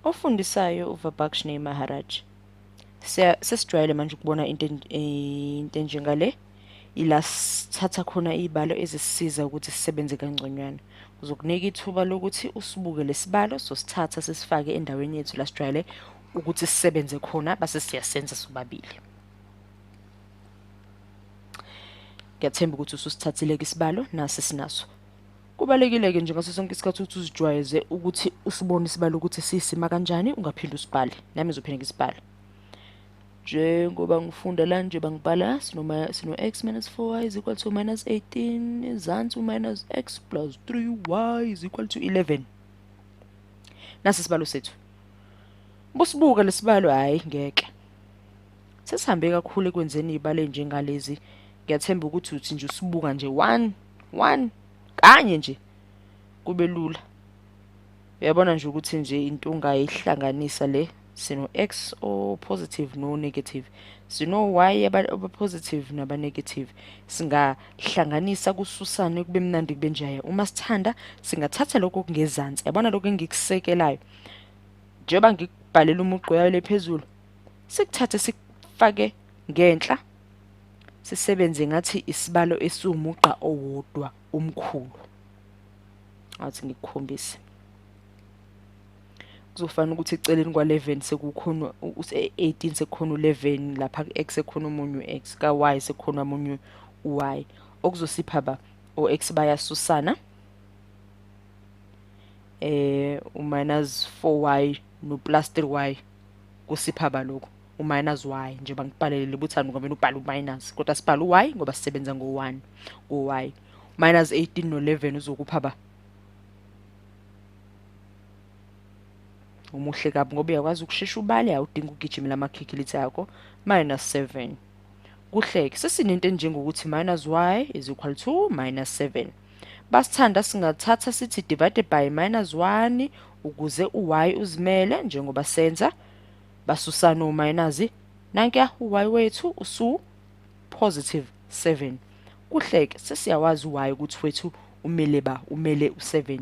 Ofundisayo uVabakshnee Maharaj. Sesijwayele manje ukubona into into enjengale ila sithatha khona iy'balo ezisisiza ukuthi sisebenze kangconywana. Kuzokunika ithuba lokuthi usibuke lesibalo sosithatha sisifake endaweni yethu la sijwayele ukuthi sisebenze khona base siyasenza sobabili. Ngiyathemba ukuthi ususithathile-ke isibalo nasi sinaso. Kubalulekile-ke nje ngaso sonke isikhathi ukuthi uzijwayeze ukuthi usibone isibalo ukuthi sisima kanjani ungaphinde usibhale. Nami ngizophinde ngisibhale. Njengoba ngifunda la nje bangibhala sino-x minus 4y is equal to minus 18 ezansi u-minus x plus 3y is equal to 11. Nasi isibalo sethu. Busibuka lesibalo hhayi ngeke. Sesihambe kakhulu ekwenzeni iy'balo ey'njengalezi. Ngiyathemba ukuthi uthi nje usibuka nje one, one, kanye nje kube lula. Uyabona nje ukuthi nje into ungayihlanganisa le sino-x o-positive no-negative, sino-y aba-positive naba-negative. Singahlanganisa kususane kube mnandi kube njaya. Uma sithanda singathatha lokhu okungezansi, yabona lokhu engikusekelayo njengoba ngikubhalela umugqa oyayo le phezulu, sikuthathe sikufake ngenhla sisebenze ngathi isibalo esiwumugqa owodwa omkhulu. Athi ngikukhombise. Kuzofana ukuthi eceleni kwa-11 sekukhona u-18 sekukhona u-11 lapha ku-x sekukhona omunye u-x ka-y sekukhona omunye u-y okuzosipha ba o-x bayasusana u-minus 4y no-plus 3y kusipha ba lokho u-minus y njengoba ngibhalele lebuthani ngoba ubhala u-minus kodwa sibhala u-y ngoba sisebenza ngo-1 ngo-y minus 18 no-11 uzokupha ba umuhle kabi ngoba uyakwazi ukushesha ubale awudingi ukugijimela amakhikilithi akho minus 7 kuhleke sesinento enjengokuthi minus y is equal to minus 7 basithanda singathatha sithi divided by minus 1 ukuze u-y uzimele njengoba senza basusana o-minus nankuya u-y wethu usu positive 7 kuhleke sesiyawazi u-y ukuthi wethu umele ba umele u-7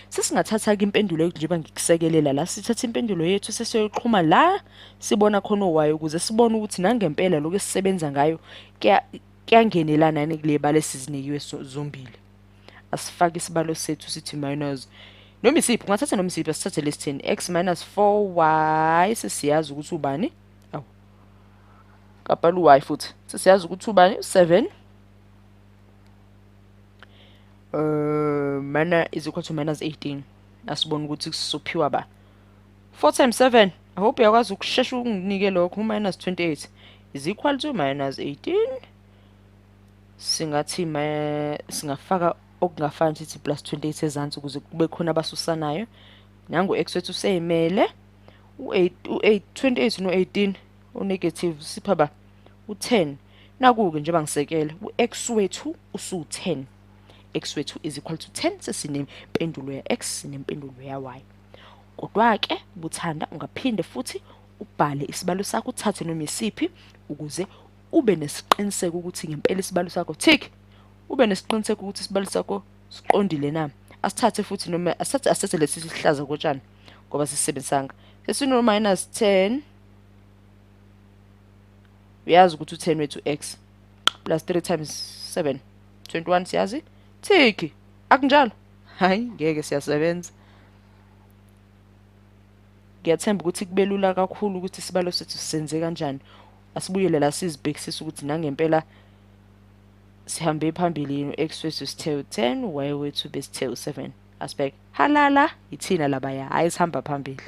sesingathatha-ke impendulo njengoba ngikusekelela la sithatha impendulo yethu sesiyoyixhuma la sibona khona o-y ukuze sibone ukuthi nangempela lokhu esisebenza ngayo kuyangenelana yini kule bala esizinikiwe zombili asifake isibalo sethu sithi minus noma isiphi ungathatha noma isiphi asithathe lesithini x minus 4y sesiyazi ukuthi ubani awu kabhala u-y futhi sesiyazi ukuthi ubani 7 mana is equal to minus 18 asibone ukuthi sisophiwa ba 4 times 7 I hope uyakwazi ukushesha unginike lokho u-minus 28 is equal to minus 18 singathi singafaka okungafani sithi plus 28 ezansi ukuze kube khona abasusanayo nangu x wethu useyimele u-8 u-8 28 no-18 u-negative sipha ba u-10 naku-ke njengoba ngisekela u-x wethu usu-10 x wethu is equal to 10 sesinempendulo ya-x sinempendulo ya-y kodwa-ke buthanda ungaphinde futhi ubhale isibalo sakho uthathe noma isiphi ukuze ube nesiqiniseko ukuthi ngempela isibalo sakho tick ube nesiqiniseko ukuthi isibalo sakho siqondile na asithathe futhi noma asithathe asithathe lesi sihlaza kotshani ngoba sisebenzisanga sesino minus 10 uyazi ukuthi u-10 wethu x plus 3 times 7 21 siyazi tick akunjalo hayi ngeke siyasebenza ngiyathemba ukuthi kube lula kakhulu ukuthi isibalo sethu sisenze kanjani asibuyele la sizibhekisise ukuthi nangempela sihambe phambili yini u-x wethu sithe u-10 y wethu besithe u-7 asibheke halala yithina labaya hhayi sihamba phambili.